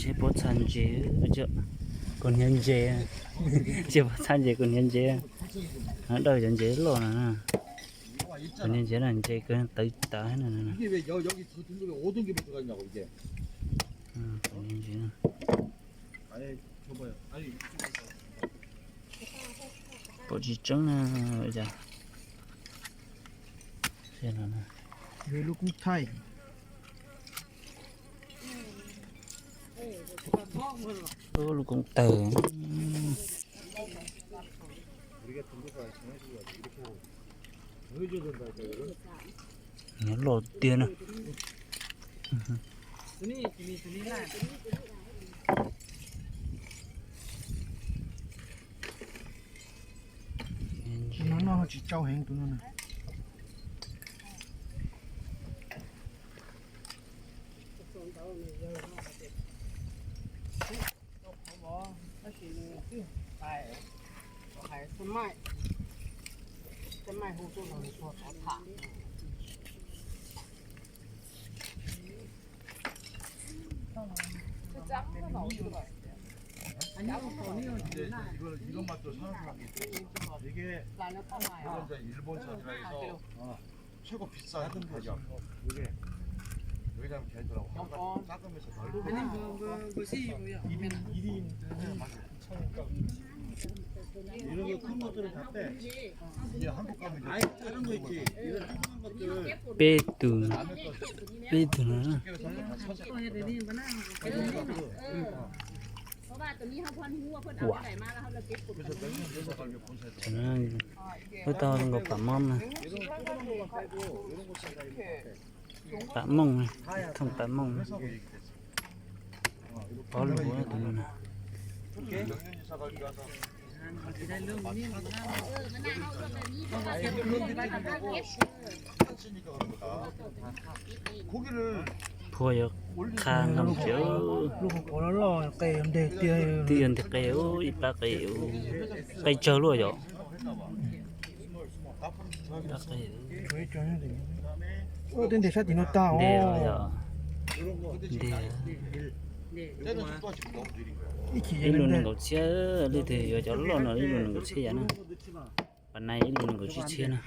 Tsis pob txha ntses, kuv hniav ntses. Tsis pob txha ntses, kuv hniav ntses. Dawj cov ntses loj no. Kuv hniav ntses no ntses kawg tawv tawv no. Pom tsis tseeb na. Lub koob thaij. Lub koob tawg. Nyob loj tiag na. Tus no noj tsis tsau heev tus no na. Peb tug, peb tug no. Ua, lub tau nkaus pam mob na. Pam mooj, thooj pam mooj. Pob lug tus no na. Phua yuav qha nqa mus tsev. Twb yuav nteg qe ib pab qe, qe tsawg luaj yom. Nteg sab tim no tag. Nteg, ib lub nees nkaum txhiab, leej twg yuav cov loj no ib lub nees nkaum txhiab yam na. Pas nais ib lub nees nkaum tsib txhiab na.